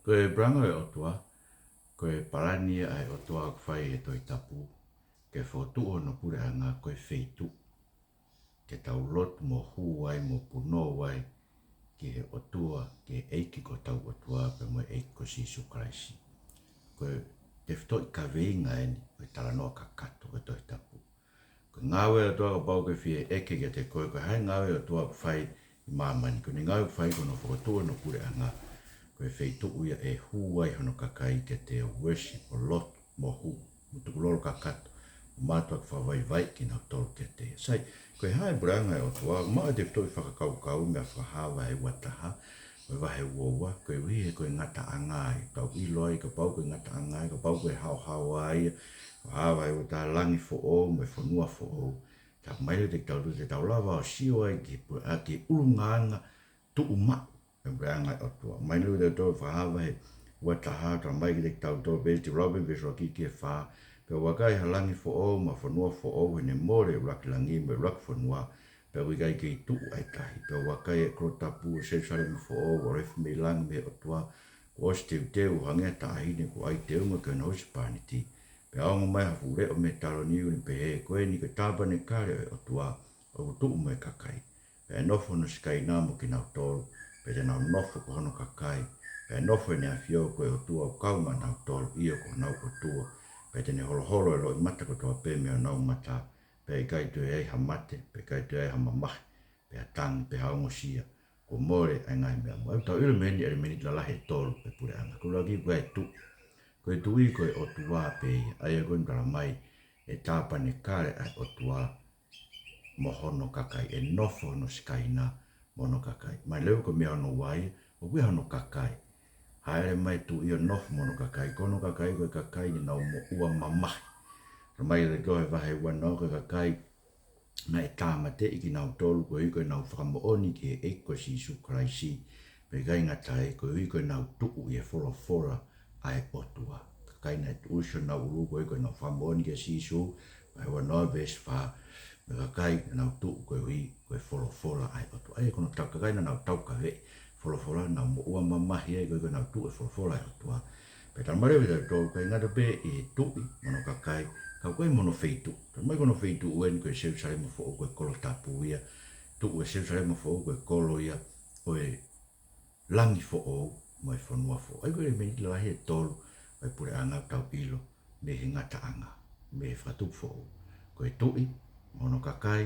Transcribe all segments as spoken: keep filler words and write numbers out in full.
Ko e puleʻanga ʻo e ʻOtua, ko e palani ia ʻa e ʻOtua ʻoku fai he Tohi Tapu, ke fokotuʻu hono puleʻanga ko e feituʻu ke tau lotu mo hū ai mo punou ai ki he ʻOtua, ki he ʻEiki ko hotau ʻOtua pea mo e ʻEiki ko Sīsū Kalaisi. Ko e tefitoʻi kaveinga eni ʻo e talanoa kakato ʻo e Tohi Tapu. Ko e ngāue ʻa e ʻOtua kapau ʻoku ke fie ʻeke kiate koe, ko e hā e ngāue ʻa e ʻOtua ʻoku fai ʻi māmani? Ko ʻene ngāue ʻoku fai ko hono fokotuʻu hono puleʻanga. Ko e feituʻu ia ʻe hū ai hono kakai kiate ia ʻo worship, ʻo lotu, mo hū, mo tukulolo kakato, mo mātuʻaki fakavaivaiʻi kinautolu kiate ia. Sai, ko e hā e puleʻanga ʻo e ʻOtua? Maʻu e tefitoʻi fakakaukau mei he Fakahā vahe ua taha, mo e vahe ua ua, koeʻuhi he ko e ngataʻanga ia. Tau ʻilo ai kapau ko e ngataʻanga ia, kapau ko e haohaoa ia, Fakahā vahe ua taha, langi foʻou mo e fonua foʻou. Talamai leva kiate kitautolu te tau lava ʻo sio ai ki he pu-, ʻa, ki he ʻulungaanga tuʻumaʻu ʻo e puleʻanga ʻo e ʻOtua. Talamai leva kiate kitautolu Fakahā vahe ua taha, talamai kiate kitautolu, pea te u lau pē veesi ʻuluaki ki he fā: Pea ʻoku vakai ha langi foʻou mo ha fonua foʻou, he ne mole e ʻuluaki langi mo e ʻuluaki fonua, pea ʻoku ʻikai kei tuʻu ʻa e tahi. Pea ʻoku vakai ʻa e kolo tapu, ʻa Selūsalema foʻou, ʻoku refu mei langi mei he ʻOtua, kuo ʻosi teuteu ʻo hangē ha taʻahine kuo ʻai teunga ki hono husepāniti. Pea ongo mai ha fuʻu leʻo mei he taloni, ʻoku ne pehē: Ko eni ko e tāpanekale ʻo e ʻOtua, ʻoku tuʻu mo e kakai. Pea ʻe nofo hono Sikaina mo kinautolu, pea te nau nofo ko hono kakai. Pea ʻe nofo ʻEne ʻAfio ko e ʻOtua ʻo kau maʻanautolu, ʻio, ko honau ʻOtua. Pea te ne holoholo e loʻimata kotoa pē mei honau mata, pea ʻe ʻikai toe ʻi ai ha mate, pea ʻe ʻikai toe ʻi ai ha mamahi, pe ha tangi, pe ha ongosia. Kuo mole ʻa e ngaahi meʻa moʻui. ʻOku tau ʻilo mei heni ʻelemēniti lalahi ʻe tolu ʻo e puleʻanga. Ko e ʻuluaki ko e tuʻi. Ko e tuʻi ko e ʻOtua pē ia. ʻA ia ko eni talamai ʻe tāpanekale ʻa e ʻOtua mo hono kakai, ʻe nofo hono Sikaina mo hono kakai. Mai leva ko e meʻa hono ua ia, ʻoku ʻi ai hono kakai. Hāʻele mai e tuʻi ʻo nofo mo hono kakai. Ko hono kakai ko e kakai naʻa nau moʻua mamahi. Talamai ʻe he Tohi vahe ua noa ko e kakai naʻe tāmateʻi kinautolu koeʻuhi ko ʻenau fakamoʻoni ki he ʻEiki ko Sīsū Kalaisi. Pea ʻikai ngata ai, koeʻuhi ko ʻenau tuʻu ʻi he folofola ʻa e ʻOtua. Kakai naʻe tuʻusi honau ʻulu koeʻuhi ko ʻenau fakamoʻoni kia Sīsū, vahe ua noa veesi fā. Mo e kakai naʻa nau tuʻu koeʻuhi ko e folofola ʻa e ʻOtua. ʻA ia ko hono tau-, kakai naʻa nau taukaveʻi e folofola, naʻa nau moʻua mamahi ai koeʻuhi ko ʻenau tuʻu he folofola ʻa e ʻOtua. Pea talamai leva kiate kitautolu, ʻikai ngata pē ʻi he tuʻi mo hono kakai, ka ʻoku ʻi ai mo hono feituʻu. Talamai ko hono feituʻu eni ko e Selūsalema foʻou, ko e kolo tapu ia. Tuʻu e Selūsalema foʻou ko e kolo ia ʻo e langi foʻou mo e fonua foʻou. ʻA ia ko e ʻelemēniti lalahi ʻe tolu ʻo e puleʻanga ʻoku tau ʻilo mei he ngataʻanga, mei he Fakatupu foʻou. Ko e tuʻi mo hono kakai,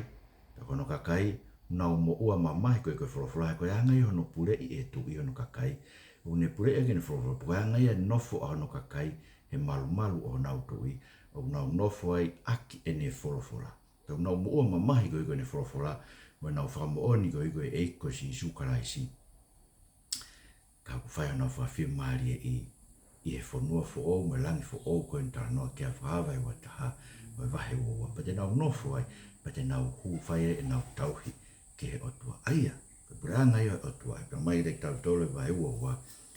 pea ko hono kakai naʻa nau moʻua mamahi koeʻuhi ko e folofola. He ko e anga ia hono puleʻi ʻe he tuʻi hono kakai, ʻoku ne puleʻi ʻaki ʻene folofola. Ko e anga ia e nofo ʻa hono kakai he malumalu ʻo honau tuʻi, ʻoku nau nofo ai ʻaki ʻene folofola. Pea ʻoku nau moʻua mamahi koeʻuhi ko ʻene folofola, mo ʻenau fakamoʻoni koeʻuhi ko e ʻEiki ko Sīsū Kalaisi. Ka ʻoku fai honau fakafiemālieʻi ʻi he fonua foʻou mo e langi foʻou ko eni ʻoku talanoa ki ai ʻa Fakahā vahe ua taha mo e vahe ua ua. Pea te nau nofo ai, pea te nau hū, fai ai ʻenau tauhi ki he ʻOtua. ʻA ia ko e puleʻanga ia ʻo e ʻOtua. Pea talamai kiate kitautolu ʻe vahe ua ua,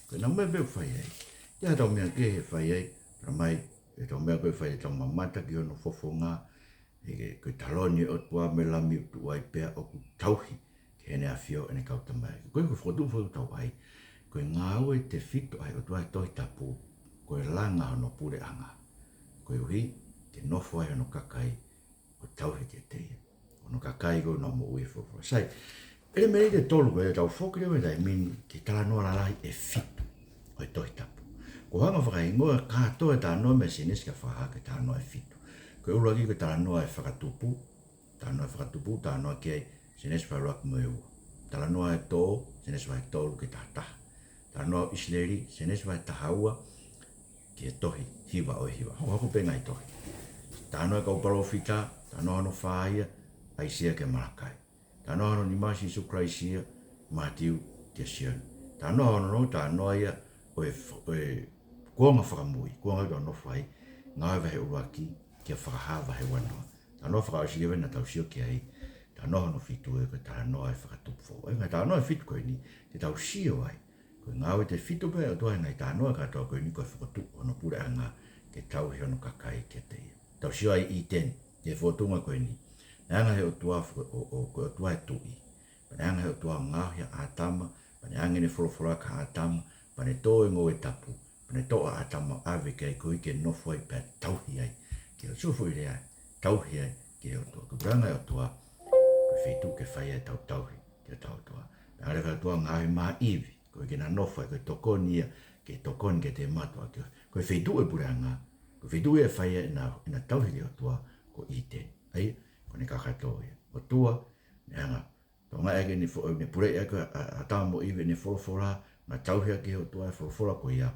ko ʻenau meʻa pē ʻoku fai ai. ʻIkai ha tau meʻa kehe ʻe fai ai. Talamai ʻe tau meʻa ko ē ʻe fai ai, tau mamata ki hono fofonga, ʻe ke, ko e taloni ʻo e ʻOtua mo e Lami ʻoku tuʻu ai pea ʻoku tauhi ki heʻene ʻAfio ʻene kau tamaioʻeiki. Ko e, ko e fokotuʻu foʻou ʻoku tau ʻai, ko e ngāue tefito ʻa e ʻOtua he Tohi Tapu, ko e langa hono puleʻanga. Koeʻuhi ke nofo ai hono kakai ʻo tauhi kiate ia. Ko hono kakai ko ē naʻa nau moʻui he folofola. Sai, ʻelemēniti ʻe tolu ko ē, tau foki leva he taimi ni ki he talanoa lalahi ʻe fitu ʻo e Tohi Tapu. Ko hono fakahingoa kātoa e talanoa mei Sēnesi ki Fakahā ko e talanoa ʻe fitu. Ko e ʻuluaki ko e talanoa ʻo e Fakatupu, talanoa ʻo e Fakatupu, talanoa ki ai Sēnesi vahe ʻuluaki mo e ua. Talanoa ʻo e tō, Sēnesi vahe tolu ki he taha taha. Talanoa ʻo ʻIsileli, Sēnesi vahe taha ua ki he tohi Hiva ʻo e Hiva. Hokohoko pē ngaahi tohi. Talanoa ʻo e kau palōfita, talanoa hono fā ia, ʻAisea ki Malakai. Talanoa hono nima, Sīsū Kalaisi ia, Mātiu kia Sione. Talanoa hono ono, talanoa ia ʻo e f-, ʻo e kuonga fakamui, kuonga ʻoku tau nofo ai, Ngāue vahe ʻuluaki kia Fakahā vahe ua noa. Talanoa fakaʻosi leva naʻa tau sio ki ai, talanoa hono fitu ia ko e talanoa ʻo e Fakatupu foʻou. ʻA ia ngaahi talanoa ʻe fitu ko eni, te tau sio ai, ko e ngāue tefito pē ʻa e ʻOtua he ngaahi talanoa kātoa ko eni ko e fokotuʻu hono puleʻanga ke tauhi hono kakai kiate ia. Tau sio ai ʻi ʻĪteni, he fōtunga ko eni. Naʻe anga he ʻOtua fo-, ʻo, ʻo, ko e ʻOtua e tuʻi. Pea naʻe anga he ʻOtua ʻo ngaohi ʻa ʻĀtama, pea naʻe ʻange ʻene folofola kia ʻĀtama, Pea ne tō e ngoue tapu, pea ne toʻo ʻa ʻĀtama ʻo ʻave ki ai koeʻuhi ke nofo ai pea tauhi ai. Ke o sofo i lea, tauhi ai ki he ʻOtua. Ko e puleʻanga ʻo e ʻOtua, ko e feituʻu ke fai ai ʻetau tauhi ki hotau ʻOtua. Pea hanga leva ʻe he ʻOtua ʻo ngaohi mai ha ivi, koeʻuhi ke na nofo ai, ko e tokoni ia, ke tokoni ki heʻete mātuʻaki. Ko e feituʻu ʻo e puleʻanga, ko e feituʻu ia ʻe fai ai ʻena, ʻena tauhi ki he ʻOtua ko ʻĪteni. ʻA ia, ko ʻene kakato ia. ʻOtua, ne hanga, tokangaʻi ʻaki ʻene fo-, ne puleʻi ʻaki ʻa, ʻa, ʻa ʻĀtama mo ʻIvi ʻene folofola, na tauhi ʻaki ʻe he ʻOtua e folofola ko ia.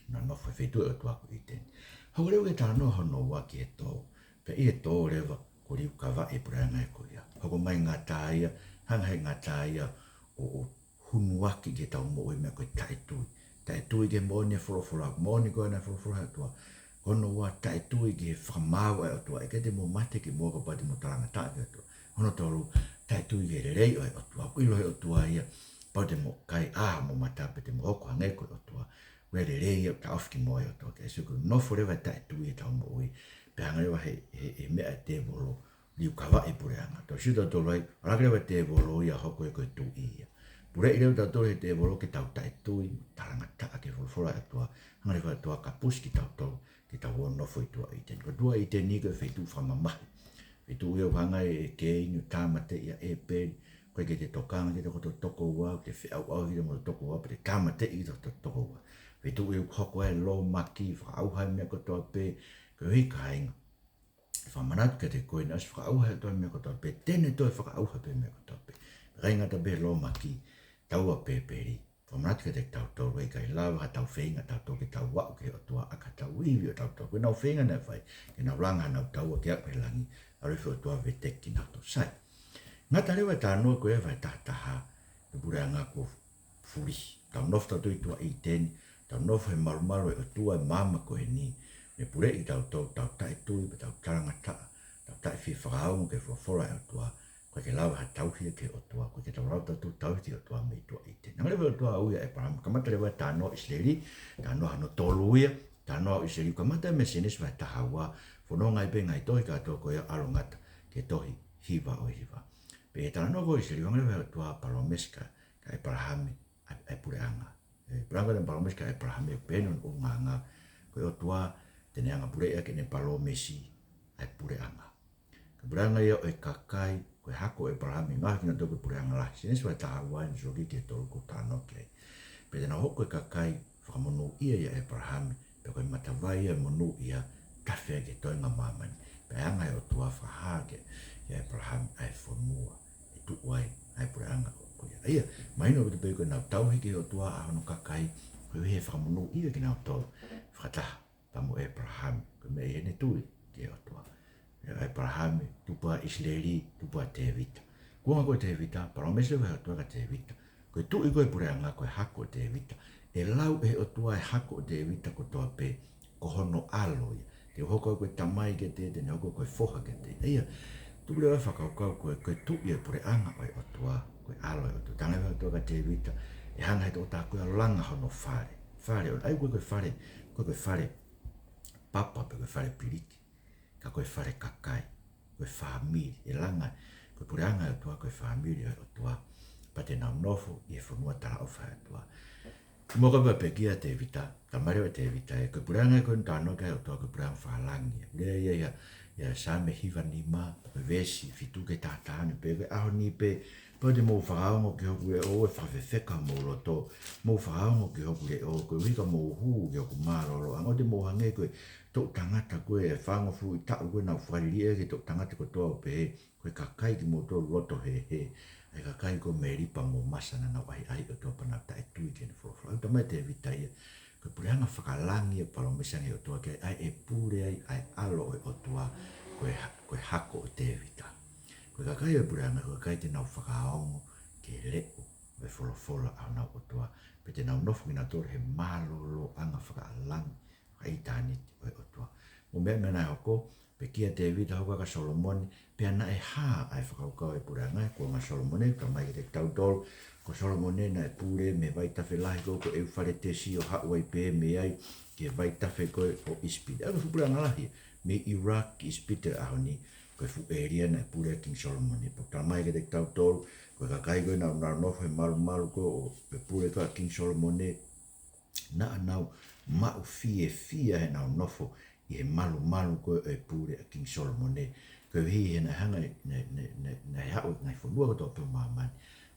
Na nofo he feituʻu ʻo e ʻOtua ko ʻĪteni. Hoko leva ki he talanoa hono ua ki he tō. Pea ʻi he tō leva, kuo liukavaʻi e puleʻanga ko ia. Hoko mai e ngata ia, hanga ʻe he ngata ia ʻo, ʻo hunuaki ki heʻetau moʻui meʻa ko e taʻetui. Taʻetui ki he moʻoni ʻo e folofola, moʻoni ko ē ʻa e folofola ʻa e ʻOtua. Ko hono ua, taʻetui ki he fakamaau ʻa e ʻOtua. ʻE ʻikai te mou mate ki muʻa kapau te mou talangataʻa ki he ʻOtua. Hono tolu, taʻetui ki he lelei ʻo e ʻOtua. ʻOku ʻilo ʻe he ʻOtua ia, kapau te mou kai ʻa hoʻomou mata pea te mou hoko ʻo hangē ko e ʻOtua, ʻoku lelei ia, taʻofi ki muʻa ʻa e ʻOtua. Ke ʻosi ko e nofo leva e taʻetui ʻi heʻetau moʻui, pea hanga leva ʻe he, he, he meʻa ʻa e tēvolo, liukavaʻi e puleʻanga. Tau sio tautolu ai, ʻalu hake leva e tēvolo ia ʻo hoko ia ko e tuʻi ia. Puleʻi leva tautolu ʻe he tēvolo ke tau taʻetui, talangataʻa ki he folofola ʻa e ʻOtua, hanga leva ʻe he ʻOtua ʻo kapusi kitautolu, ke tau ō ʻo nofo ʻi tuʻa ʻĪteni. Ko tuʻa ʻĪteni ko e feituʻu fakamamahi. Feituʻu ia ʻoku hanga ʻe Keini ʻo tāmateʻi ʻa ʻĒpeli, ko e ʻikai ke te tokanga ki he tokoua, ke feʻauʻauhi ki he tokoua, pea te tāmateʻi ki he tokoua. Feituʻu ia ʻoku hoko ai e lōmaki, fakaʻauha e meʻa kotoa pē, koeʻuhi kāinga, fakamanatu kiate koe naʻe ʻosi fakaʻauha ʻe he ʻOtua e meʻa kotoa pē, te ne toe fakaʻauha pē meʻa kotoa pē. Pea ʻikai ngata pē he lōmaki, taua ʻa ʻĒpeli. Fakamanatu kiate kitautolu ʻe ʻikai lava haʻatau feinga tautolu ke tau aʻu ki he ʻOtua ʻaki haʻatau ivi ʻotautolu. Ko ʻenau feinga naʻe fai, ke nau langa honau taua ke aʻu ki he langi, ʻalu e ʻOtua ʻo veteki kinautolu. Sai. Ngata leva e talanoa ko ē vahe taha taha, ko e puleʻanga kuo fulihi. Tau nofo tautolu ʻi tuʻa ʻĪteni, tau nofo he malumalu ʻo e ʻOtua ʻi he māmani ko eni, ne puleʻi kitautolu, tau taʻetui, pea tau talangataʻa, tau taʻefie fakaongo ki he folofola ʻa e ʻOtua, ʻoku ʻikai ke lava ha tauhi ia ki he ʻOtua, ʻoku ʻikai ke tau lava tautolu tauhi ki he ʻOtua mei tuʻa ʻĪteni. Hanga leva e ʻOtua ʻo ui ʻa ʻĒpalahame, kamata leva e talanoa ʻo ʻIsileli, talanoa hono tolu ia, talanoa ʻo ʻIsileli, kamata mei he Sēnesi vahe taha ua, fononga ai pē ngaahi tohi kātoa ko ia ʻo ʻalu ngata ki he tohi hiva ʻo e hiva. Pea ʻi he talanoa ko ē ʻo ʻIsileli, hanga leva ʻe he ʻOtua ʻo palōmesi kia, kia ʻĒpalahame ʻa e, ʻa e puleʻanga. ʻE, puleʻanga naʻe palōmesi kia ʻĒpalahame, pehē hono ʻulungaanga, ko e ʻOtua te ne hanga ʻo puleʻi ʻaki ʻene palōmesi ʻa e puleʻanga. Ko e puleʻanga ia ʻo e kakai, ko e hako ʻo ʻĒpalahame, ngaohi kinautolu ko e puleʻanga lahi. Sēnesi vahe taha ua ʻo aʻu ki he tolu kuo talanoa ki ai. Pea te nau hoko ko e kakai fakamonūʻia ʻia ʻĒpalahame, pea ko e matavai ia ʻo e monūʻia, tafe ai ki he toenga ʻo māmani. Pea hanga ʻe he ʻOtua ʻo fakahā kia, kia ʻĒpalahame ʻa e fonua ʻe tuʻu ai ʻa e puleʻanga ko ia. ʻA ia, mahino ʻaupito pē ko ʻenau tauhi ki he ʻOtua ʻa hono kakai, koeʻuhi he fakamonūʻia kinautolu fakataha pea mo ʻĒpalahame, ko e meʻa ʻi heʻene tui ki he ʻOtua. ʻĒpalahame, tupu ʻa ʻIsileli, tupu ʻa Tēvita. Kuonga ko ē ʻo Tēvita, palōmesi leva ʻe he ʻOtua kia Tēvita, ko e tuʻi ko ē ʻo e puleʻanga ko e hako ʻo Tēvita. ʻE lau ʻe he ʻOtua e hako ʻo Tēvita kotoa pē ko hono ʻalo ia. Te u hoko au ko e tamai kiate ia, te ne hoko ko e foha kiate ia. ʻA ia, tuku leva e fakakaukau ko e, ko e tuʻi ʻo e puleʻanga ʻo e ʻOtua, ko e ʻalo ʻo e ʻOtua. Talaange leva ʻe he ʻOtua kia Tēvita, ʻe hanga ʻe he tokotaha ko ia ʻo langa hono fale. Fale, ʻo ʻai ko e, ko e fale, ko e, ko e fale papa pe ko e fale piliki, ka ko e fale kakai, ko e fāmili, ʻe langa, ko e puleʻanga ʻo e ʻOtua, ko e fāmili ʻo e ʻOtua, pea te nau nofo ʻi he fonua talaʻofa ʻo e ʻOtua. Kimuʻa ko ia pea pekia ʻa Tēvita, talamai leva ʻe Tēvita ē, ko e puleʻanga ko ē naʻe talanoa ki ai e ʻOtua ko e puleʻanga fakalangi. Lea ia ʻia, ʻia Saame hiva nima, ko e veesi fitu ki he taha taha, ne pehē, ko e ʻaho ni pē, kapau te mou fakaongo ki hoku leʻo ʻo fakafefeka homou loto, mou fakaongo ki hoku leʻo, koeʻuhi ka mou hū ki hoku mālōlōʻanga, ʻo te mou hangē ko e toʻu tangata ko ē ʻe fāngofulu ʻi taʻu ko ē naʻa ku fakaliliʻaki e toʻu tangata kotoa ʻo pehē, ko e kakai kimoutolu loto hēhē, ʻa e kakai ko Melipa mo Masa naʻa nau ʻahiʻahiʻi e ʻOtua pea nau taʻetui ki heʻene folofola. ʻOku talamai ʻe Tēvita ia, ko e puleʻanga fakalangi ʻoku palōmesi ange ʻe he ʻOtua ki ai, ʻa ia ʻe pule ai ʻa e ʻalo ʻo e ʻOtua, ko e ha-, ko e hako ʻo Tēvita. Ko e kakai ʻo e puleʻanga, ko e kakai te nau fakaongo ki he leʻo ʻo e folofola ʻa honau ʻOtua, pea te nau nofo kinautolu he mālōlōʻanga fakalangi, fakaʻitāniti ʻo e ʻOtua. Mo e meʻa, meʻa naʻe hoko, pekia ʻa Tēvita, hoko ʻa Solomone, pea naʻe hā ʻa e fakakaukau ʻo e puleʻanga, kuonga ʻo Solomone, talamai kiate kitautolu, ko Solomone naʻe pule mei he vaitafe lahi ko ē ko ʻEufaletesi ʻo haʻu ai pē mei ai ki he vaitafe ko ē ʻo ʻIsipite. ʻA ia ko e fuʻu puleʻanga lahi, mei ʻIulaki ki ʻIsipite he ʻaho ni, ko e fuʻu ʻēlia naʻe pule ai ʻa Kingi Solomone. Pea talamai kiate kitautolu, ko e kakai ko ē naʻa nau nofo he malumalu ko ē ʻo e pule ko ē ʻa Kingi Solomone, Naʻa nau maʻu fiefia heʻenau nofo ʻi he malumalu ko ē ʻo e pule ʻa Kingi Solomone. Koeʻuhi he naʻe hanga, naʻe, naʻe, naʻe, naʻe haʻu e ngaahi fonua kotoa pē ʻo māmani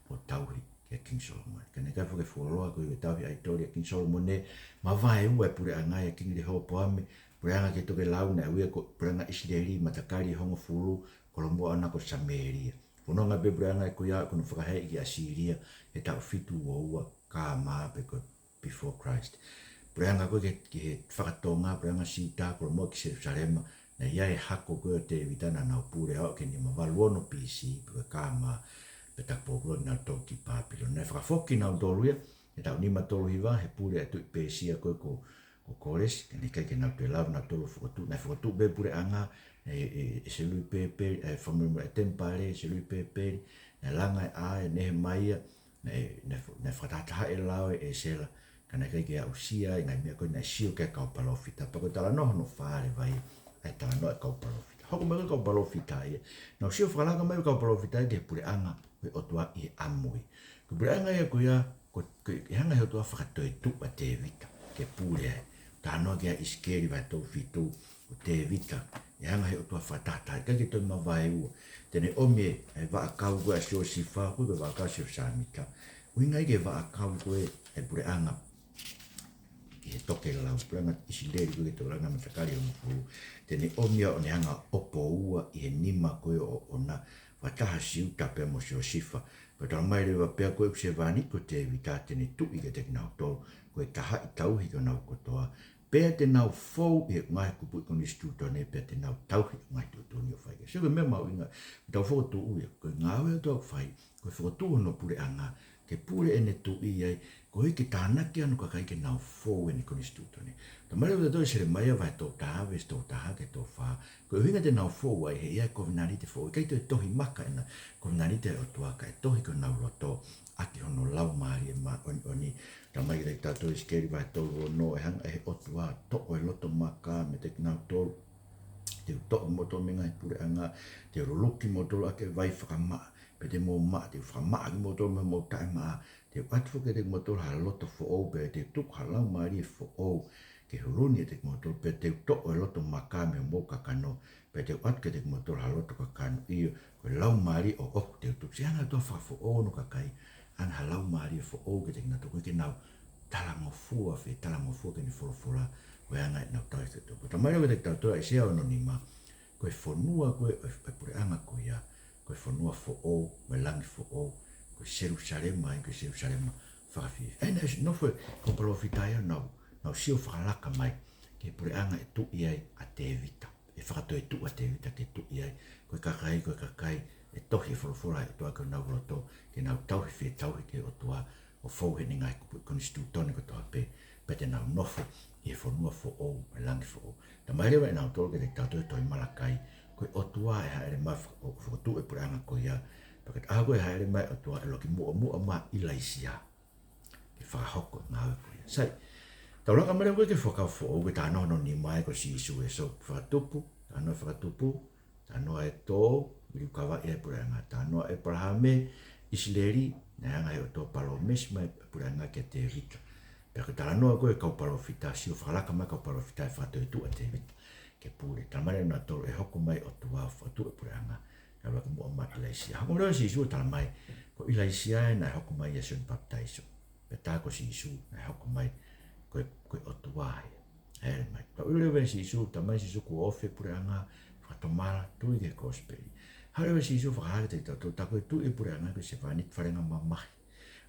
ʻo tauhi kia Kingi Solomone. Ka naʻe ʻikai foki ke fuoloa koeʻuhi ko e tauhi ʻaitoli ʻa Kingi Solomone, mavaeua e puleʻanga ʻa Kingi Lehopoame, puleʻanga ki he tokelau naʻe ui ia ko e puleʻanga ʻIsileli, matakali ʻe hongofulu, kolomuʻa ʻona ko Samēlia. Fononga pē puleʻanga ko ia ʻo ne fakahēʻi ki ʻAsīlia he taʻu fitu ua ua K M pē ko before Christ. Puleʻanga ko ē ki he, ki he fakatonga, puleʻanga Siuta, kolomuʻa ki Selusalema, naʻe ʻi ai e hako ko ē ʻo Tēvita naʻa nau pule ʻo aʻu ki he nima valu ono B C, pē ko e K M, pea tau pōpula nautolu ki Pāpilone. Naʻe fakafoki nautolu ia he taʻu nima tolu hiva he pule ʻa e tuʻi Pēsia ko ē ko, ko Kolesi, ka naʻe ʻikai ke nau toe lava nautolu ʻo fokotuʻu, naʻe fokotuʻu pē puleʻanga, ʻe, ʻe, ʻe Selupēpeli, ʻe fakamolemole, ʻe Temipale, Selupēpeli, naʻe langa e ʻā ʻe Nehemaia, naʻe, naʻe fo-, naʻe fakatahatahaʻi e lao ʻe ʻEsela, ka naʻe ʻikai ke aʻusia e ngaahi meʻa ko ē naʻe sio ki ai e kau palōfita. Pea ko e talanoa hono fā leva ia ʻa e talanoa e kau palōfita. Hoko mai e kau palōfita ia, nau sio fakalaka mai e kau palōfita ia ki he puleʻanga ʻo e ʻOtua ʻi he ʻamui. Ko e puleʻanga ia ko ia, ko, ko e hanga ʻe he ʻOtua ʻo fakatoetuʻu ʻa Tēvita ke pule ai. Talanoa ki ai ʻa ʻIsikeli vahe tolu fitu, ko Tēvita, ʻe hanga ʻe he ʻOtua ʻo fakatahatahaʻi, ʻikai ke toe mavaeua. Te ne ʻomi e, e vaʻakau ko ē ʻa Siosifa, ko e vaʻakau ʻa Siosefa Sāmita. ʻUhinga ia ki he vaʻakau ko ē ʻa e puleʻanga ʻi he tokelau, puleʻanga ʻIsileli ko ē ki he tokelau, matakali ʻe hongofulu. Te ne ʻomi ia ʻo ne hanga ʻo ʻopoua ʻi he nima ko ē ʻoʻona, fakataha Siuta pea mo Siosifa. Pea talamai leva pea ko ʻeku sevāniti ko Tēvita te ne tuʻi kiate kinautolu, ko e tahaʻi tauhi ki honau kotoa. Pea te nau fou ʻi he ngaahi kupuʻi konisitūtone, pea te nau tauhi e ngaahi tuʻutuʻuni ʻoku fai ki ai. Sio ki he meʻa mahuʻinga, tau fokotuʻu ia, ko e ngāue ʻa e ʻOtua ʻoku fai, ko e fokotuʻu hono puleʻanga, ke pule ʻene tuʻi ai, koeʻuhi ke tānaki hono kakai ke nau fou ʻene konisitūtone. Talamai leva ʻe Selemaia vahe tolu taha, veesi tolu taha ki he tolu fā, ko e ʻuhinga te nau fou ai he ʻi ai e kovinānite foʻou, ʻikai toe tohi maka ʻena kovinānite ʻa e ʻOtua, ka ʻe tohi ki honau loto ʻaki hono Laumālie Māʻoniʻoni. Talamai kiate kitautolu ʻe ʻIsikeli vahe tolu ono, ʻe hanga ʻe he ʻOtua ʻo toʻo e loto maka meiate kinautolu. Te u toʻo kimoutolu mei he ngaahi puleʻanga, te u luluku kimoutolu ʻaki e vai fakamaʻa, pea te mou maʻa, te u fakamaʻa kimoutolu mei hoʻomou taʻemaʻa, te u ʻoatu foki kiate kimoutolu ha loto foʻou, pea te u tuku ha laumālie foʻou ki he huluni ʻiate kimoutolu, pea te u toʻo e loto maka mei hoʻomou kakano, pea te u ʻoatu kiate kimoutolu ha loto kakano, ʻio, ko e laumālie ʻoʻoku te u tuku. Siʻi anga ʻe he ʻOtua ʻo fakafoʻou hono kakai, ʻoange ha laumālie foʻou kiate kinautolu, koeʻuhi ke nau talangofua, fetalangofua ki heʻene folofola, ko e anga ʻenau tauhi ʻa e ʻOtua. Talamai leva kiate kitautolu ʻe ʻAisea ono nima, ko e fonua ko ē ʻo e, ʻo e puleʻanga ko ia, ko e fonua foʻou, mo e langi foʻou, ko e Selusalema ia, ko e Selusalema fakafiefia. ʻA ia naʻe nofo e kau palōfita ia ʻo nau, nau sio fakalaka mai ki he puleʻanga ʻe tuʻi ai ʻa Tēvita, ʻe fakatoetuʻu ʻa Tēvita ke tuʻi ai, ko e kakai, ko e kakai ʻe tohi e folofola ʻa e ʻOtua ki honau loto, ke nau tauhi fetauhi ki he ʻOtua, ʻo fou heʻene ngaahi kupuʻi konisitūtone kotoa pē, pea te nau nofo ʻi he fonua foʻou mo e langi foʻou. Talamai leva ʻe nautolu kiate kitautolu he tohi Malakai, ko e ʻOtua ʻe hāʻele mai faka-, ʻo fokotuʻu e puleʻanga ko ia, pea ko e ʻaho ko ē ʻe hāʻele mai e ʻOtua ʻe loki muʻomuʻa mai ʻa ʻIlaisiā ke fakahoko e ngāue ko ia. Sai, tau laka mai leva ko ē ki he Fuakava Foʻou, ko e talanoa hono nima ia ko Sīsū ʻi he ʻEsoto, Fakatupu, talanoa Fakatupu, talanoa e tō, ʻi he kava ʻi he puleʻanga, talanoa ʻĒpalahame, ʻIsileli, naʻe hanga ʻe he ʻOtua ʻo palōmesi mai e puleʻanga kia Tēvita. Pea ko e talanoa ko ē kau palōfita, sio fakalaka mai e kau palōfita ʻe fakatoetuʻu ʻa Tēvita ke pule. Talamai leva ʻe nautolu ʻe hoko mai e ʻOtua ʻo fokotuʻu e puleʻanga, naʻe loki muʻa mai ʻa ʻIlaisiā. Hoko leva Sīsū ʻo talamai, ko ʻIlaisiā ē naʻe hoko mai ʻia Sione Papitaiso. Pea tā ko Sīsū naʻe hoko mai ko e, ko e ʻOtua ia. ʻE mai. Pea ʻilo leva ʻe Sīsū, talamai ʻe Sīsū kuo ofi e puleʻanga, fakatomala, tui ki he kosipeli. Haʻu leva Sīsū ʻo fakahā kiate kitautolu, tā ko e tuʻi e puleʻanga ko e sevāniti falengamamahi.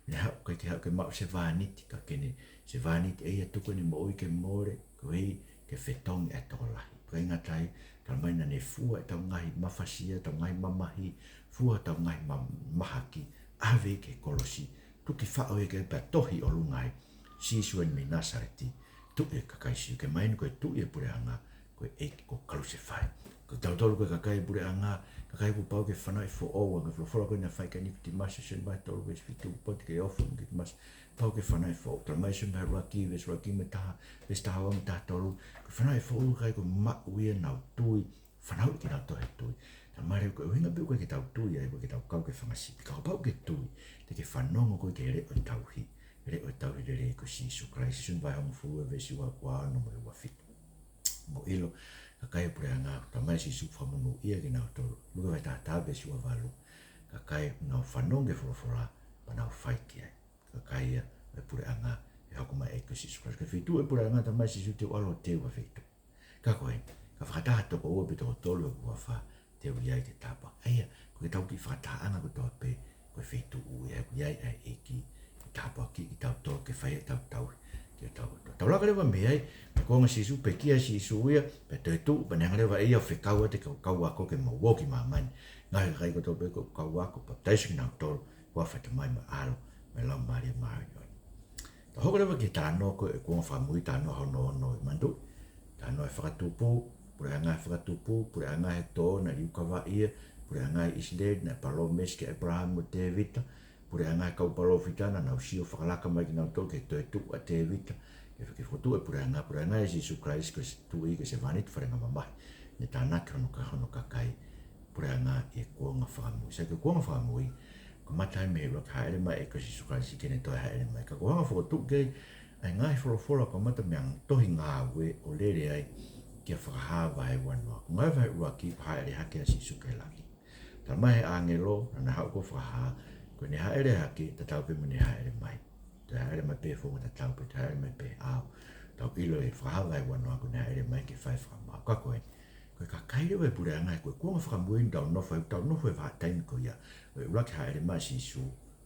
Naʻe haʻu, ʻikai ke haʻu ke maʻu sevāniti, ka ko ʻene sevāniti ʻe ia ʻe tuku ʻene moʻui ke mole, koeʻuhi ke fetongi ʻa e tokolahi. Pea ʻikai ngata ai, talamai naʻa ne fua ʻetau ngaahi mafasia, ʻetau ngaahi mamahi, fua ʻetau ngaahi ma-, mahaki, ʻave ki he kolosi, tuki faʻo ia ke pea tohi ʻi ʻolunga ai, Sīsū eni mei Nāsaleti, tuʻi e kakai Siu, ke mahino ko e tuʻi e puleʻanga, ko e ʻEiki kuo kalusefai. Ko kitautolu ko e kakai e puleʻanga, kakai kuo pau ke fanauʻi foʻou, ʻa e folofola ko ē naʻe fai kia Nikotīmasi, Sione vahe tolu veesi fitu, poti ke ofo Nikotīmasi, pau ke fanauʻi foʻou. Talamai Sione vahe ʻuluaki, veesi ʻuluaki mo e taha, veesi taha ua mo e taha tolu, ko e fanauʻi foʻou kakai kuo maʻu ia ʻenau tui, fanauʻi kinautolu he tui. Talamai leva ko e ʻuhinga pē ʻoku ʻikai ke tau tui ai, ʻoku ʻikai ke tau kau ki he fanga sipi. Ka kuo pau ke tui, te ke fanongo koe ki he leʻo ʻo e tauhi, Leʻo ʻo e tauhi lelei ko Sīsū Kalaisi. Sione vahe hongofulu veesi ua, ua ono mo e ua fitu. Mou ʻilo, kakai ʻo e puleʻanga, talamai ʻe Sīsū fakamonūʻia kinautolu. Luke vahe taha taha veesi ua valu. Kakai ʻoku nau fanongo ki he folofola, pea nau fai ki ai. Kakai ia ʻo e puleʻanga ʻe hoko mai ʻa e ʻEiki ko Sīsū Kalaisi. Ko e feituʻu ʻo e puleʻanga, talamai ʻe Sīsū te u ʻalu ʻo teu ʻa e feituʻu. Ka ko e, ka fakataha toko ua pe toko tolu ʻi hoku huafa, te u ʻi ai ki he tāpuaki. ʻA ia, ko ʻetau kiʻi fakatahaʻanga kotoa pē, ko e feituʻu ia ʻoku ʻi ai ʻa e ʻEiki, ke tāpuakiʻi kitautolu, ke fai ʻetau tauhi, ke tau, tau laka leva mei ai, ko e kuonga ʻo Sīsū, pekia ʻe Sīsū ia, pea toetuʻu, pea ne hanga leva ʻe ia ʻo fekau atu e kau, kau ako ke mau ō ki māmani. Ngaahi kakai kotoa pē ko e kau ako, papitaiso kinautolu, huafa ʻo e Tamai mo e ʻAlo, mo e Laumālie Māʻoniʻoni. Tau hoko leva ki he talanoa ko ē ʻo e kuonga fakamui, talanoa hono ono ʻi he manatu. Talanoa ʻo e fakatupu, puleʻanga ʻo e fakatupu, puleʻanga ʻi he tō naʻe liukavaʻi ia, puleʻanga ʻi ʻIsileli naʻe palōmesi kia ʻĒpalahame mo Tēvita, puleʻanga ʻo e kau palōfita naʻa nau sio fakalaka mai kinautolu ki he toetuʻu ʻa Tēvita, ke fakafotu e puleʻanga, puleʻanga ʻo Sīsū Kalaisi ko e Tuʻi, ko e sevāniti falengamamahi, ne tānaki hono ka-, hono kakai, puleʻanga ʻi he kuonga fakamui. Sai, ko e kuonga fakamui, kamata ai mei he ʻuluaki hāʻele mai ʻa e ʻEiki ko Sīsū Kalaisi ki heʻene toe hāʻele mai. Ka ʻoku ou hanga ʻo fokotuʻu ki ai ʻa e ngaahi folofola kamata mei he tohi Ngāue ʻo lele ai kia Fakahā vahe uanoa. Ko Ngāue vahe ʻuluaki, ko e hāʻele hake ʻa Sīsū ki he langi. Talamai ʻe he ʻāngelo, naʻa ne haʻu ko ē ʻo fakahā, ko ʻene hāʻele hake, tatau pē mo ʻene hāʻele mai. Toe hāʻele mai pē he founga tatau pē, toe hāʻele mai pē he ʻao. Tau ʻilo ʻi he Fakahā vahe uanoa ko ʻene hāʻele mai ke fai e fakamaau. Ka ko e, ko e kakai leva ʻo e puleʻanga, ko e kuonga fakamui eni ʻoku tau nofo ai, ʻoku tau nofo he vahaʻa taimi ko ia ʻo e ʻuluaki hāʻele mai ʻa Sīsū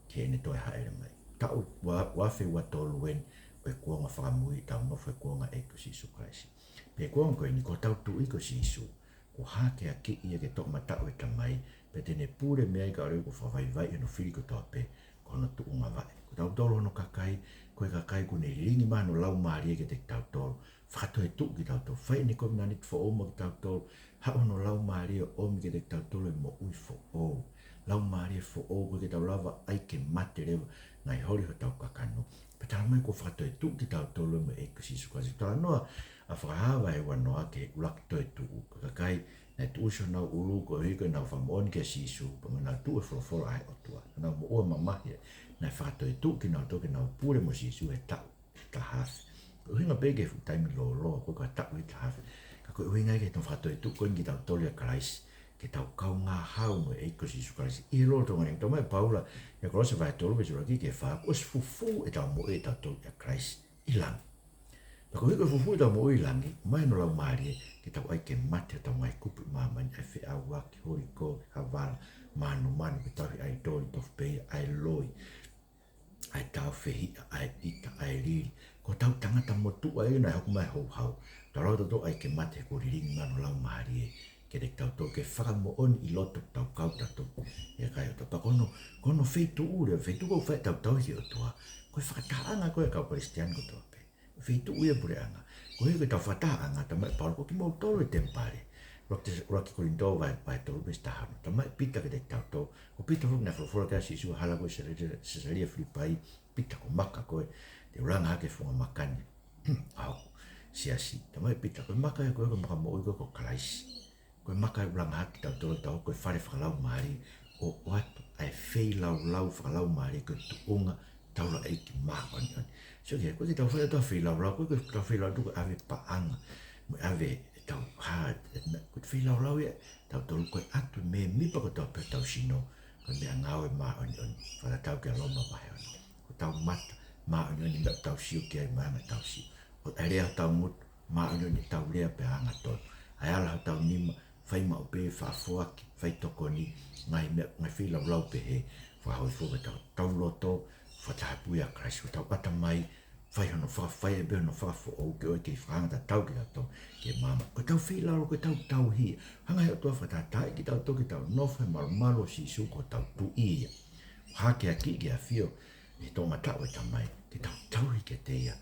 ki heʻene toe hāʻele mai. Taʻu ua, ua afe ua tolu eni ʻo e kuonga fakamui, ʻoku tau nofo he kuonga ʻo e ʻEiki ko Sīsū Kalaisi. Pea ko e kuonga ko eni, ko hotau Tuʻi ko Sīsū, kuo hakeakiʻi ia ke toʻomataʻu ʻe he Tamai, pea te ne pule mei ai kae ʻoua kuo fakavaivaiʻi hono fili kotoa pē, ko hono tuʻunga vaʻe. Ko tautolu hono kakai, ko e kakai kuo ne lilingi mai hono Laumālie kiate kitautolu, fakatoetuʻu kitautolu, fai ʻene kovinānite foʻou mo kitautolu, haʻu hono Laumālie ʻo ʻomi kiate kitautolu e moʻui foʻou. Laumālie foʻou, ʻoku ʻikai ke tau lava ai ke mate leva, ngaahi holi hotau kakano. Pea talamai kuo fakatoetuʻu kitautolu mo e ʻEiki ko Sīsū Kalaisi. Talanoa ʻa Fakahā vahe uanoa ki he ʻuluaki toetuʻu. Ko e kakai naʻe tuʻusi honau ʻulu koeʻuhi ko ʻenau fakamoʻoni kia Sīsū, pea mo ʻenau tuʻu he folofola ʻa e ʻOtua. Naʻa nau moʻua mamahi ai, naʻe fakatoetuʻu kinautolu ke nau pule mo Sīsū he taʻu ʻe taha afe. Ko e ʻuhinga pē ki he fuʻu taimi lōloa, ko e taʻu ʻe taha afe. Ka ko e ʻuhinga ia ki he fakatoetuʻu ko eni kitautolu ʻia Kalaisi, ke tau kaungā hau mo e ʻEiki ko Sīsū Kalaisi. ʻI he lolotonga ni, talamai ʻe Paula ʻia Kolose vahe tolu veesi ʻuluaki ki he fā, kuo ʻosi fufū ʻetau moʻui ʻatautolu ʻia Kalaisi ʻi langi. Pea koeʻuhi ko e fufū ʻetau moʻui ʻi langi, ʻomai hono Laumālie ke tau ʻai ke mate hotau ngaahi kupu ʻi māmani, ʻa e feʻauaki, holi kovi, havala, mānumanu, ke tauhi ʻaitoli, tofu peia, ʻa e loi, ʻa e tāufehiʻa, ʻa e ʻita, ʻa e lili. Ko hotau tangata motuʻa ia naʻe hoko mai houhau. Tau lava tautolu ʻai ke mate he kuo lilingi mai hono Laumālie kiate kitautolu, ke fakamoʻoni ʻi loto ʻoku tau kau tautolu ʻi he kakai ʻo e ʻOtua. Pea ko hono, ko hono feituʻu leva, feituʻu ʻoku fai ʻetau tauhi ki he ʻOtua, ko e fakatahaʻanga ko ē ʻa e kau Kalisitiane kotoa pē. Feituʻu ia ʻo e puleʻanga. Koeʻuhi ko ʻetau fakatahaʻanga, talamai ʻe Paula, ko kimoutolu e temipale. ʻUluaki Kolinitō vahe, vahe tolu veesi taha ono. Talamai ʻe Pita kiate kitautolu. Ko Pita foki naʻe folofola kia Sīsū he hala ko ē ʻi Sesalia, Sesalia Filipai. Pita ko e maka ko ē te u langa hake he funga maka ni ʻa hoku siasi. Talamai ʻe Pita, ko e maka ia ko ē, ko e maka moʻui ko ē ko Kalaisi. Ko e maka ia ʻoku langa hake kitautolu, tau hoko ko e fale fakalaumālie, ʻo ʻoatu ʻa e feilaulau fakalaumālie ko e tuʻunga taulaʻeiki māʻoniʻoni. Sio ki he, ʻoku ʻikai ke tau fai ʻe tautolu ha feilaulau, ʻoku ʻikai ke tau feilaulau atu ko e ʻave paʻanga, mo e ʻave ʻetau hā, ʻetau, ko e feilaulau ia ʻatautolu ko e ʻatu e mēmipa kotoa pē hotau sino, ko e meʻangāue māʻoniʻoni, fakatatau kia Loma vahe ono. Ko hotau mata, māʻoniʻoni e meʻa ʻoku tau sio ki ai mo e anga ʻetau sio. ʻA e lea hotau ngutu, māʻoniʻoni ʻetau lea pea angatonu. ʻA e ala hotau nima, fai maʻu pē, fakafoaki, fai tokoni, ngaahi meʻa, ngaahi feilaulau pehē, fakahōifua ki hotau, hotau loto, fakataha pē ia ʻia Kalaisi, hotau ʻatamai, fai hono fakafai ʻe pē hono fakafoʻou ke ʻoua ʻe kei fakahanga tatau kitautolu ki he maama. Ko ʻetau feilaulau, ko ʻetau tauhi. Hanga ʻe he ʻOtua ʻo fakatātaaʻi kitautolu ke tau nofo he malumalu ʻo Sīsū ko hotau Tuʻi ia. Hakeakiʻi ke ʻafio ʻi he toʻomataʻu ʻo e Tamai, ke tau tauhi kiate ia.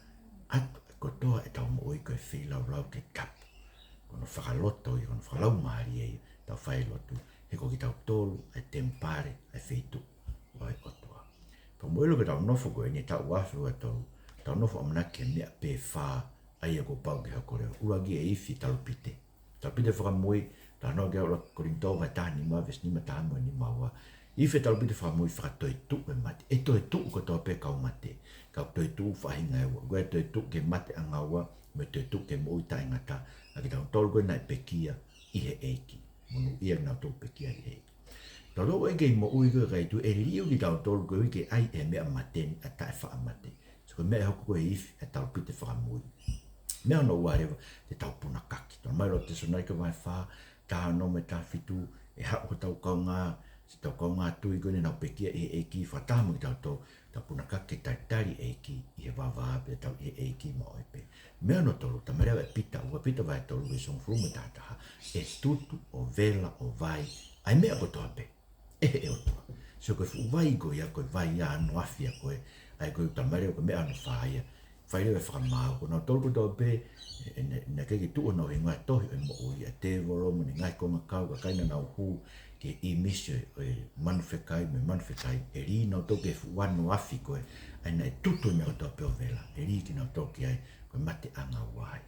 ʻAtu kotoa ʻetau moʻui ko e feilaulau ke tapu. Ko hono fakaloto ia, ko hono fakalaumālie ia, tau fai lotu. He ko kitautolu ʻa e temipale, ʻa e feituʻu ʻo e ʻOtua. Pea mou ʻilo ko ʻetau nofo ko eni he taʻu ua afe ua tolu, tau nofo ʻamanaki ki he meʻa pē ʻe fā, ʻa ia kuo pau ke hoko leva. ʻUluaki, ʻe ifi e talupite. Talupite fakamui, talanoa ki ai ʻa ʻUluaki Kolinitō vahe taha nima, veesi nima taha mo e nima ua. Ifi e talupite fakamui, fakatoetuʻu e mate. ʻE toetuʻu kotoa pē kau mate, kau toetuʻu faʻahinga ʻe ua. Ko e toetuʻu ki he mate ʻanga ua, mo e toetuʻu ki he moʻui taʻengata. ʻA kitautolu ko ē naʻe pekia ʻi he ʻEiki. Monūʻia kinautolu pekia ʻi he ʻEiki. Tautolu ʻoku kei moʻui ko ē, kakai tui, ʻe liliu kitautolu koeʻuhi ke ʻai e meʻa mate ni ʻa taʻefaʻamate. So ko e meʻa ʻe hoko ko e ifi e talupite fakamui. Meʻa hono ua leva, te tau punakaki. Talamai ʻe Lō Tesalonaika vahe fā, taha ono mo e taha fitu, ʻe haʻu hotau kaungā, siʻetau kaungā tui ko eni naʻa nau pekia ʻi he ʻEiki, fakataha mo kitautolu, tau punakaki ke talitali e ʻEiki ʻi he vavā, pea tau ʻi he ʻEiki maʻu ai pē. Meʻa hono tolu, talamai leva ʻe Pita, ua Pita vahe tolu, veesi hongofulu mo e taha taha, ʻe tutu ʻo vela ʻo vai ʻa e meʻa kotoa pē ʻe he ʻOtua. So ko e fuʻu vai ko ia, ko e vai ia ʻa hono afi ia ko ē, ʻa ia ko e talamai leva ko e meʻa hono fā ia. Fai leva e fakamaau, ko kinautolu kotoa pē, ʻe, ʻe, naʻe, naʻe ʻikai ke tuʻu honau hingoa he tohi ʻo e moʻui, ʻa e tēvolo mo ʻene ngaahi kongakau, kakai naʻa nau hū ki he ʻīmisi ʻo e manu fekai mo e manu fekai, ʻe lī kinautolu ki he fuʻu ano afi ko ē, ʻa ia naʻe tutu e meʻa kotoa pē ʻo vela, ʻe lī kinautolu ki ai, ko e mate ʻanga ua ia.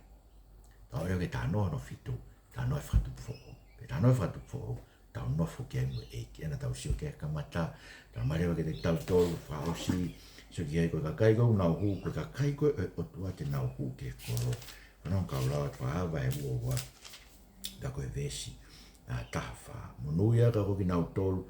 Tau ʻalu ki he talanoa hono fitu, talanoa e fakatupu foʻou. Pea talanoa e fakatupu foʻou, tau nofo ki ai mo e ʻEiki, ʻa ia naʻa tau sio ki ai he kamata, talamai leva kiate kitautolu, fakaʻosi, sio ki ai, ko e kakai ko ē ʻoku nau hū, ko e kakai ko ē ʻo e ʻOtua te nau hū ki he kolo. Fanongo kau lau atu, Fakahā vahe ua ua, ka ko e veesi, ʻa, taha fā. Monūʻia ka ko kinautolu,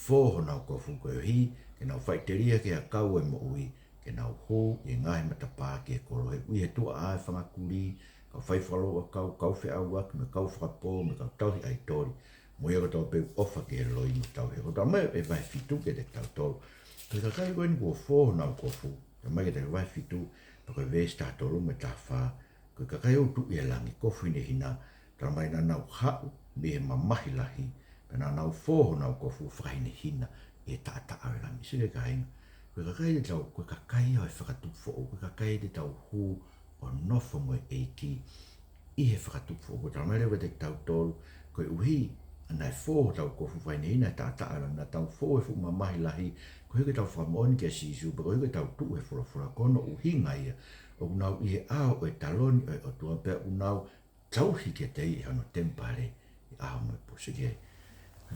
fō honau kofu koeʻuhi ke nau faʻiteliha ki he ʻakau ʻo e moʻui, ke nau hū ʻi he ngaahi matapā ki he kolo. He ʻoku ʻi he tuʻa ʻa e fanga kulī, kau fai fakalouʻakau, kau feʻauaki, mo e kau fakapō, mo e kau tauhi ʻaitoli, mo ia kotoa pē ʻoku ʻofa ki he loi mo tauhi. Ko e talamai ʻe he vahe fitu kiate kitautolu, ko e kakai ko eni kuo fō honau kofu, talamai kiate he vahe fitu, pea ko e veesi taha tolu mo e taha fā, ko e kakai ʻoku tuʻu ʻi he langi, kofu hinehina, talamai naʻa nau haʻu mei he mamahi lahi, pea naʻa nau fō honau kofu fakahinehina ʻi he taʻataʻa ʻo e langi. Sio ki he kāinga, ko e kakai te tau, ko e kakai ia ʻo e fakatupu foʻou, ko e kakai te tau hū ʻo nofo mo e ʻEiki ʻi he fakatupu foʻou. Ko e talamai leva kiate kitautolu, koeʻuhi naʻe fō hotau kofu fakahinehina he taʻataʻa ʻo e langi, naʻa tau fō he fuʻu mamahi lahi, koeʻuhi ko ʻetau fakamoʻoni kia Sīsū, pea koeʻuhi ko ʻetau tuʻu he folofola, ko hono ʻuhinga ia ʻoku nau ʻi he ʻao ʻo e taloni ʻo e ʻOtua, pea ʻoku nau tauhi kiate ia ʻi hono temipale ʻi he ʻaho mo e pō. Sio ki he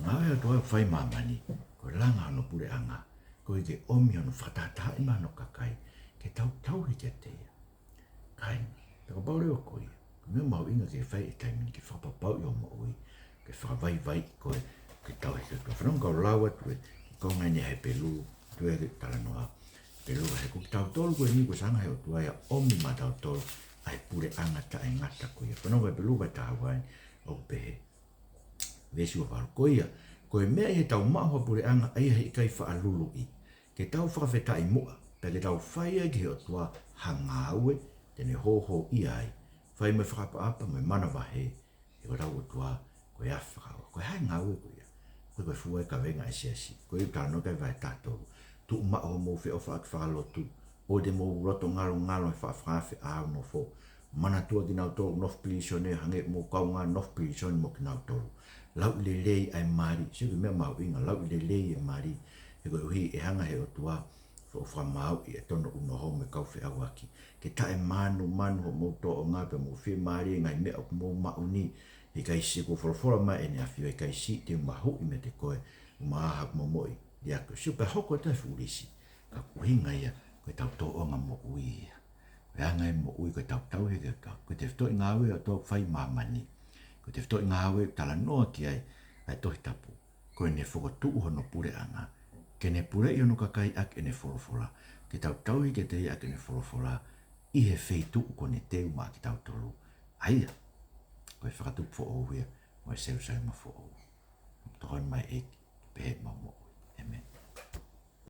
ngāue ʻa e ʻOtua ʻoku fai ʻi māmani, ko e langa hono puleʻanga, koeʻuhi ke ʻomi hono fakatahatahaʻi mai hono kakai ke tau tauhi kiate ia. Kāinga, pea kapau leva ko ia, ko e meʻa mahuʻinga ke fai he taimi ni ke fakapapauʻi hoʻo moʻui, ke fakavaivaiʻi koe ke tauhi ki he ʻOtua. Fanongo kau lau atu e, ko e ngaahi ʻi he Hepelū, tuʻu e talanoa, Hepelū, he ko kitautolu ko eni kuo hanga he ʻOtua ia ʻo ʻomi maʻatautolu ʻa e puleʻanga taʻengata ko ia. Fanongo Hepelū vahe taha ua eni, ʻoku pehē, veesi ua valu, ko ia, ko e meʻa ʻi heʻetau maʻu ha puleʻanga ʻa ia he ʻikai faʻa luluʻi, ke tau fakafetaʻi muʻa, pea ke tau fai ai ki he ʻOtua ha ngāue te ne hōhōʻia ai, fai mo e fakaʻapaʻapa mo e manavahē, he ko hotau ʻOtua ko e afi fakaʻauha. Ko e hā e ngāue ko ia? Ko e, ko e fua e kavenga ʻa e siasi. Ko e ʻuhinga ʻoku talanoa ki ai e vahe taha tolu. Tuʻu maʻu hoʻomou feʻofaʻaki fakalotu, ʻoua te mou loto ngalongalo he faʻa fakaafe ʻa ʻenau nofo. Manatua kinautolu ʻoku nofo pilīsone, hangē ʻoku mou kaungā nofo pilīsone mo kinautolu. Lauʻi lelei ʻa e mali, sio ki he meʻa mahuʻinga, lauʻi lelei e mali, he koeʻuhi ʻe hanga he ʻOtua ʻo fakamaauʻi ʻa e tono ʻunoho mo e kau feʻauaki. Ke taʻemanumanu hoʻomou tōʻonga pea mou fiemālie he ngaahi meʻa ʻoku mou maʻu ni. He ʻikai siʻi, kuo folofola mai ʻEne ʻAfio, he ʻikai siʻi te u mahuʻi meiate koe, ʻumaʻā haʻaku momoʻi liʻaki koe. Sio, pea hoko atu e fuʻu lisi, ka ko e ʻuhinga ia ko ʻetau tōʻonga moʻui ia. Ko e anga e moʻui ko ʻetau tauhi ki he ʻOtua. Ko e tefitoʻi ngāue ʻa e ʻOtua ʻoku fai ʻi māmani, ko e tefitoʻi ngāue ʻoku talanoa ki ai ʻa e Tohi Tapu, ko ʻene fokotuʻu hono puleʻanga, ke ne puleʻi hono kakai ʻaki ʻene folofola, ke tau tauhi kiate ia ʻaki ʻene folofola, ʻi he feituʻu kuo ne teu maʻa kitautolu, ʻa ia ko e fakatupu foʻou ia mo e Selūsalema foʻou. Tokoni mai ʻEiki, pehē ʻemau moʻui. ʻĒmeni.